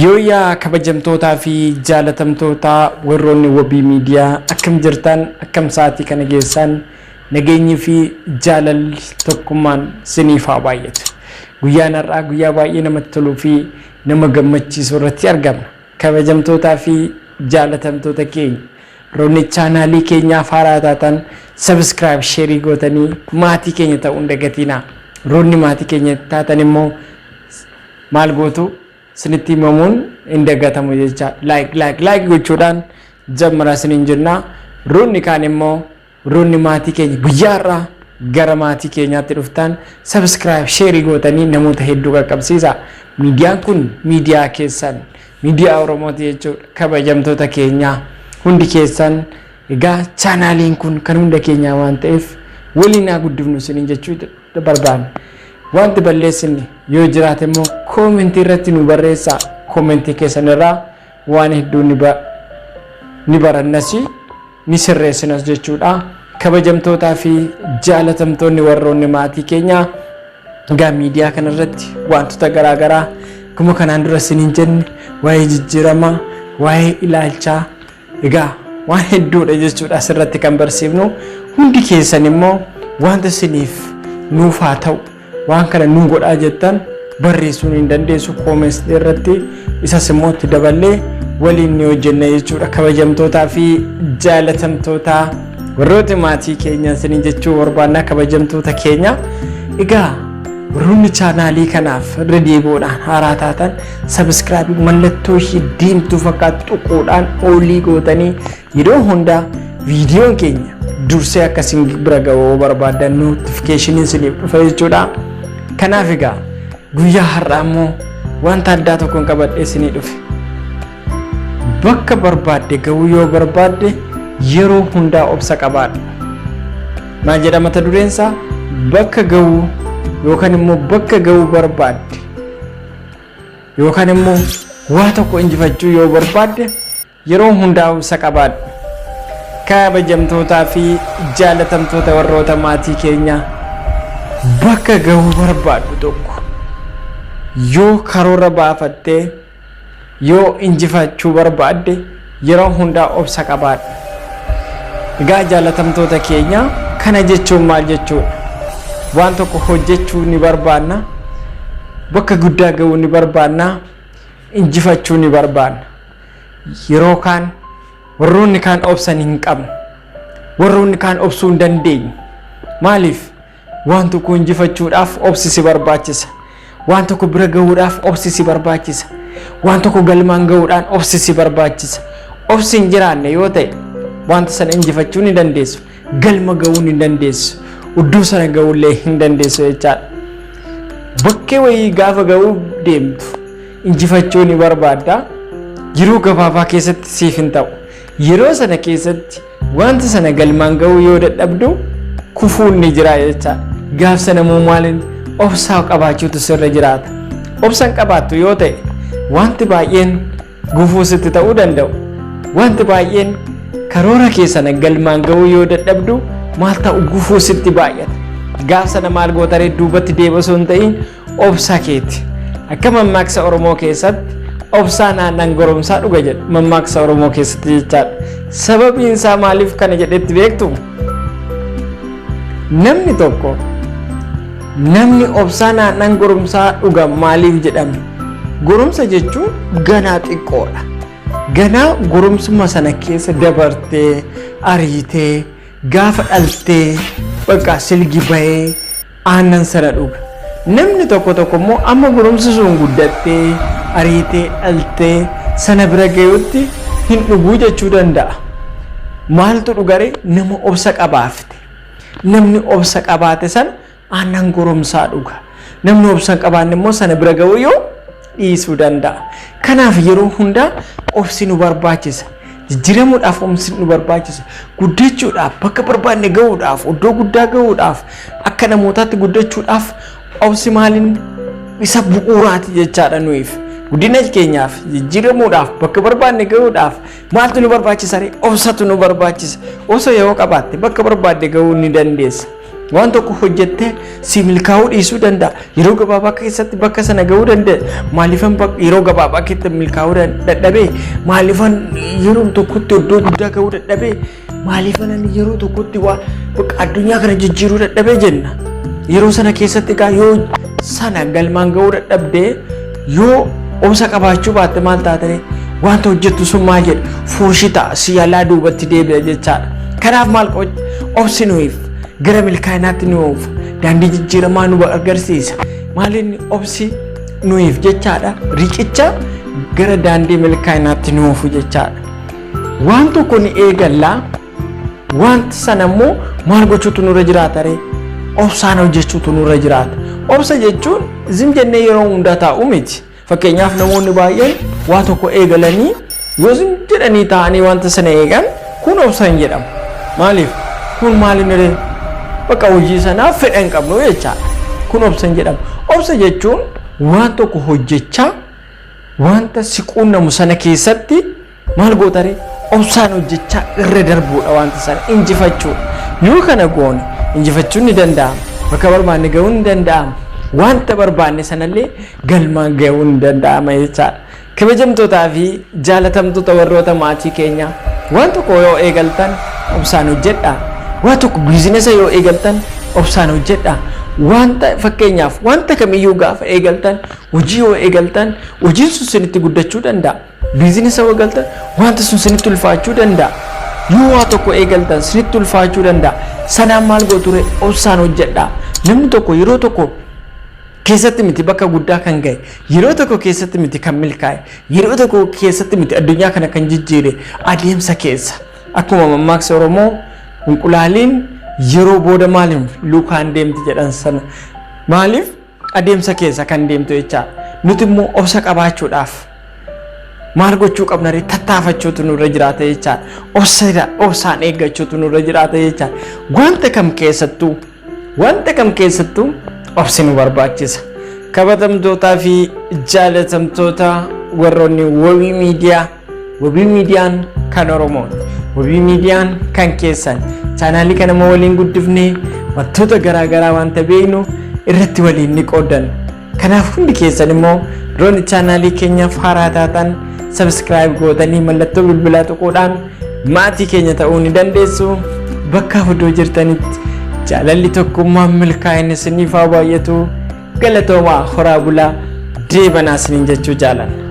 Yooyyaa kabajamtootaa fi jaalatamtoota warroonni Wabii Miidiyaa, akkam jirtan? Akkam sa'aatii kana geessan? Nageenyi fi jaalalli tokkummaan siniif haa baay'atu. Guyyaan har'aa guyyaa baay'ee namatti toluu fi nama gammachiisu irratti argamna. Kabajamtootaa fi jaalatamtoota keenya, warroonni chaanaalii keenyaaf haaraa taatan subscribe, share gootanii maatii keenya ta'uu hin dagatinaa. Warroonni maatii keenya taatan immoo maal gootu sinitti himamuun hin dagatamu jecha, like, like, like gochuudhaan jammara isiniin jenna. Warroonni kaan immoo, warroonni maatii keenya guyyaa har'aa gara maatii keenyaatti dhuftan, subscribe, share gootanii namoota hedduu qaqqabsiisa. Miidiyaan kun miidiyaa keessan, miidiyaa Oromooti jechuudha. Kabajamtoota keenyaa hundi keessan, egaa chaanaaliin kun kan hunda keenyaa waan ta'eef waliin haa guddifnu isiniin jechuu barbaanna. Wanti balleessinne yoo jiraate immoo koomentii irratti nu barreessaa. Koomentii keessan irraa waan hedduu ni barannasi, ni sirreessinas jechuudha. Kabajamtootaa fi jaalatamtoonni warroonni maatii keenyaa, egaa miidiyaa kanarratti wantoota garaagaraa akkuma kanaan dura isiniin jenne, waa'ee jijjiiramaa, waa'ee ilaalchaa, egaa waan hedduudha jechuudha asirratti kan barsiifnu. Hundi keessan immoo wanta isiniif nuuf haa ta'u, waan kana nuu godhaa jettan barreessuu hin dandeessu koomentii irratti. Isas immoo itti daballee waliin ni hojjenna jechuudha. Kabajamtootaa fi jaalatamtoota warroota maatii keenya isiniin jechuu barbaanna. Kabajamtoota keenya, egaa warroonni chaanaalii kanaaf irra deebi'uudhaan haaraa taatan, subscribe mallattoo ishee diimtuu fakkaatu tuquudhaan all gootanii yeroo hundaa viidiyoon keenya dursee akkasiin bira ga'uu barbaadan notificationiin isiniif dhufa jechuudha. Kanaaf egaa guyyaa har'aa immoo wanta addaa tokkoon qabadhee isinii dhufe. Bakka barbaadde ga'uu yoo barbaadde yeroo hundaa obsa qabaadhu. Maal jedha mata dureen isaa? Bakka ga'uu yookaan immoo bakka ga'uu barbaadde yookaan immoo waa tokko injifachuu yoo barbaadde yeroo hundaa obsa qabaadhu. Kabajamtootaa fi jaalatamtoota warroota maatii keenyaa, bakka ga'uu barbaaddu tokko yoo karoora baafattee yoo injifachuu barbaadde yeroo hundaa obsa qabaadhu. Egaa jaalatamtoota keenya, kana jechuun maal jechuudha? Waan tokko hojjechuu ni barbaanna, bakka guddaa ga'uu ni barbaanna, injifachuu ni barbaanna. Yeroo kaan warroonni kaan obsan hin qabne, warroonni kaan obsuu hin dandeenye. Maaliif? Waan tokko injifachuudhaaf obsi si barbaachisa. Waan tokko bira gahuudhaaf obsi si barbaachisa. Waan tokko galmaan gahuudhaan obsi si barbaachisa. Obsi hin jiraanne yoo ta'e wanta sana injifachuu ni dandeessu. Galma gahuu ni dandeessu. Iddoo sana gahuullee hin dandeessu jechaadha. Bakkee wayii gaafa gahuu deemtu injifachuu ni barbaadda. Yeroo gabaabaa keessatti siif hin ta'u. Yeroo sana keessatti wanta sana galmaan gahuu yoo dadhabdu kufuun ni jira jechaadha. Gaaf sana immoo maaliin obsaa qabaachuutu sirra jiraata. Obsa hin qabaattu yoo ta'e wanti baay'een gufuu sitti ta'uu danda'u. Wanti baay'een karoora kee sana galmaan gahuu yoo dadhabdu maal ta'u? Gufuu sitti baay'ata. Gaaf sana maal gootaree? Duubatti deebi'u osoo hin ta'in obsa keeti. Akka mammaaksa Oromoo keessatti "obsaan aannan goromsaa dhuga" jedhu mammaaksa Oromoo keessatti jechaadha. Sababiin isaa maaliif kana jedhetti beektu? Namni tokko, namni obsaan aannan goromsaa dhuga maaliif jedhame? Goromsa jechuun ganaa xiqqoodha. Ganaa goromsuma sana keessa dabartee ariitee gaafa dhaltee bakka silgi bahee aannan sana dhuga. Namni tokko tokko immoo amma goromsi sun guddattee ariitee dhaltee sana bira ga'utti hin dhuguu jechuu danda'a. Maaltu dhugaree? Nama obsa qabaafte. Namni obsa qabaate sana aannan goromsaa dhuga. Namni obsa hin qabaanne immoo sana bira ga'uu yoo dhiisuu danda'a. Kanaaf yeroo hundaa obsi nu barbaachisa. Jijjiiramuudhaaf obsi nu barbaachisa. Guddachuudhaaf, bakka barbaanne ga'uudhaaf, iddoo guddaa ga'uudhaaf, akka namootaatti guddachuudhaaf obsi maaliin isa bu'uuraati jechaadha nuyiif. Guddina keenyaaf, jijjiiramuudhaaf, bakka barbaanne ga'uudhaaf maaltu nu barbaachisa? Obsatu nu barbaachisa. Obsa yoo qabaatte bakka barbaadde ga'uu ni dandeessa. Waan tokko hojjettee si milkaa'uu dhiisuu danda'a. Yeroo gabaabaa keessatti bakka sana ga'uu danda'a. Maaliifan yeroo gabaabaa keessatti milkaa'uu dadhabee? Maaliifan yeroo tokkotti iddoo guddaa ga'uu dadhabee? Maaliifan ani yeroo tokkotti waa bakka addunyaa kana jijjiiruu dadhabee jenna. Yeroo sana keessatti egaa yoo sana galmaan ga'uu dadhabdee, yoo obsa qabaachuu baatte, maal taatee wanta hojjettu sun maal jedha, fuushii ta'a, si yaalaa duubatti deebi'a jechaadha. Kanaaf maal obsi nuyiif gara milkaa'inaatti nu oofa, daandii jijjiiramaa nu agarsiisa. Maaliin obsi nuyiif jechaadha? Riqicha gara daandii milkaa'inaatti nu oofu jechaadha. Waan tokko ni eegallaa, wanta sana immoo maal gochuutu nurra jiraata ree? Obsaan hojjechuutu nurra jiraata. Obsa jechuun zim jennee yeroo hundaa taa'u miti. Fakkeenyaaf, namoonni baay'een waa tokko eegalanii yoo zim jedhanii taa'anii wanta sana eegan, kun obsa hin jedhamu. Maaliif? Kun maaliin ree? Bakka hojii sanaaf fedha hin qabnu jechaadha. Kun obsa hin jedhamu. Obsa jechuun waan tokko hojjechaa wanta si quunnamu sana keessatti maal gootare? Obsaan hojjechaa irra darbuudha, wanta sana injifachuudha. Yoo kana goone injifachuun ni danda'ama. Bakka barbaanne ga'uun ni danda'ama. Wanta barbaanne sanallee galmaan ga'uun ni danda'ama jechaadha. Kabajamtootaa fi jaalatamtoota warroota maatii keenyaa, waan tokko yoo eegaltan obsaan hojjedhaa. Waan tokko, business yoo eegaltan obsaan hojjedhaa. Wanta fakkeenyaaf wanta kamiyyuu gaafa eegaltan, hojii yoo eegaltan, hojiin sun sinitti guddachuu danda'a. Business yoo eegaltan wanta sun sinitti ulfaachuu danda'a. Yoo waa tokko eegaltan sinitti ulfaachuu danda'a. Sanaan maal gooture? Obsaan hojjedhaa. Namni tokko yeroo tokko keessatti miti bakka guddaa kan ga'e, yeroo tokko keessatti miti kan milkaa'e, yeroo tokko keessatti miti addunyaa kana kan jijjiire, adeemsa keessa. Akkuma mammaaksa Oromoo "Inqulaaliin yeroo booda maaliif lukaan deemti" jedhan sana, maaliif adeemsa keessa kan deemtu jechaadha. Nuti immoo obsa qabaachuudhaaf maal gochuu qabna ree? Tattaafachuutu nurra jiraata jechaadha. Obsa, obsaan eeggachuutu nurra jiraata jechaadha. Wanta kam keessattuu obsi nu barbaachisa. Kabajamtootaa fi jaalatamtoota warroonni Wabii Miidiyaa, Wabii Miidiyaan kan Oromooti. Wabii Miidiyaan kan keessan. Chaanaalii kana immoo waliin guddifnee wantoota garaagaraa wanta beeknu irratti waliin ni qoodanna. Kanaaf hundi keessan immoo roonni chaanaalii keenyaaf haaraa taatan subscribe gootanii mallattoo bilbilaa tuquudhaan maatii keenya ta'uu ni dandeessu. Bakka iddoo jirtanitti jaalalli, tokkummaan, milkaa'inni isiniif haa baay'atu. Galatoomaa, horaa bulaa, deebanaa isiniin jechuu jaalanna.